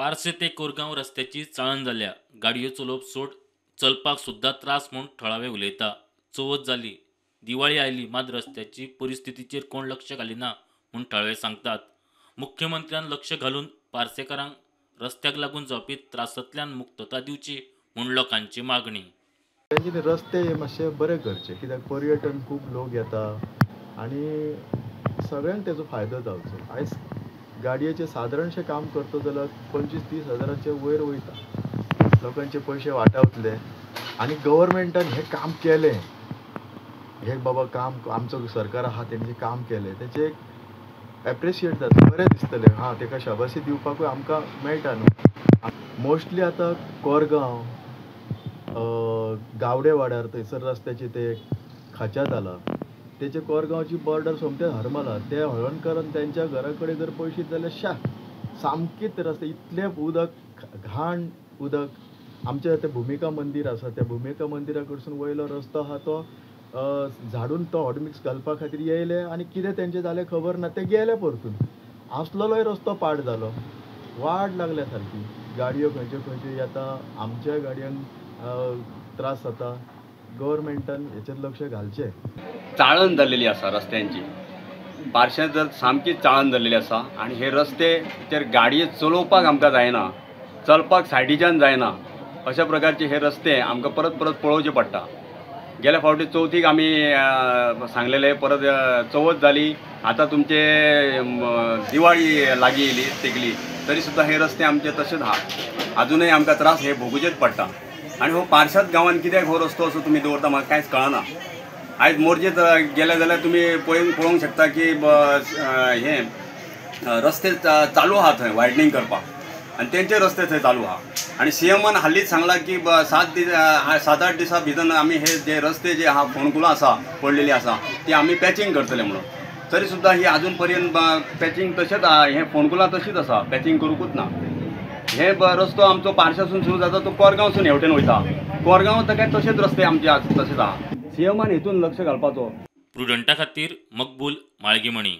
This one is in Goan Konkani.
पार्से ते कोरगांव रस्त्याची चाळण जाल्या. गाडयो चलोवप सोड चलपाक सुद्दां त्रास म्हूण थळावे उलयता. चवथ जाली, दिवाळी आयली, मात रस्त्याची परिस्थितीचेर कोण लक्ष घालिना म्हूण थळावे सांगतात. मुख्यमंत्र्यान लक्ष घालून पार्सेकारांक रस्त्याक लागून जावपी त्रासांतल्यान मुक्तता दिवची म्हूण लोकांची मागणी. तेंच्यांनी रस्ते हे मातशे बरे करचे, कित्याक पर्यटन खूब लोक येता आनी सगळ्यांक तेजो फायदो जावचो. आयज गाडयेचें सादारणशें काम करता जाल्यार 25-30 हजाराचे वयर वयता, लोकांचे पयशे वाटावतले. आनी गव्हर्मेंटान हें काम केलें, हे बाबा काम आमचो सरकार आहा तेंचें काम केलें, तेचें एक एप्रिशिएट जाता, बरें दिसतलें. हां, तेका शाबासी दिवपाकूय आमकां मेळटा न्हू. मोस्टली आतां कोरगांव, गावडे वाड्यार थंयसर रस्त्याचे ते खाच्या जाला, तेचे कोरगांवची बॉर्डर सोमते हरमला, ते हळणकरान त्यांच्या घरा कडेन जर पळयशीत जाल्यार शा सामकीच रस्ते इतलें उदक, घाण उदक. आमचें तें भुमिका मंदीर आसा, त्या भुमिका मंदिरा कडसून वयलो रस्तो आहा तो झाडून तो हॉटमिक्स घालपा खातीर येयले आनी कितें तेंचें जालें खबर ना, ते गेले परतून. आसलेलोय रस्तो पाड जालो, वाड लागल्या सारकी. गाडयो खंयच्यो खंयच्यो येता, आमच्याय गाडयांक त्रास जाता. गव्हर्मेंटान हेचेर लक्ष घालचें. चाळण जाल्लेली आसा रस्त्यांची, पार्शें जर सामकी चाळण जाल्लेली आसा आनी हे रस्तेचेर गाडये चलोवपाक आमकां जायना, चलपाक सायडीच्यान जायना, अशा प्रकारचे हे रस्ते आमकां परत परत पळोवचे पडटा. गेल्या फावटी चवथीक आमी सांगलेले, परत चवथ जाली, आतां तुमचे दिवाळी लागीं येयली तेगली, तरी सुद्दां हे रस्ते आमचे तशेंच आहा, आजुनूय आमकां त्रास हे भोगुचेच पडटा. आनी हो पार्शाद गांवान कित्याक हो रस्तो असो तुमी दवरता म्हाका कांयच कळना. आयज मोरजे गेले जाल्यार तुमी पळोवंक शकता की हे रस्ते चालू आहा थंय वायडनींग करपाक, आनी तेंचे रस्ते थंय चालू आहा. आनी सीएमान हालींच सांगलां की 7-8 दिसां भितर आमी हे जे रस्ते जे आहा फोंडकुलां आसा पडलेली आसा ती आमी पॅचिंग करतले म्हणून, तरी सुद्दां ही आजून पर्यंत पॅचिंग तशेंच हे फोंडकुलां तशीच आसा, पॅचिंग करूंकूच ना. हे रस्तो आमचो पार्शासून सुरू जाता तो कोरगांवसून हेवटेन वयता, कोरगांव तर काय तशेंच रस्ते आमचे तशेंच आहा. सीएमान हेतून लक्ष घालपाचो. प्रुडंटा खातीर मकबूल माळगीमणी.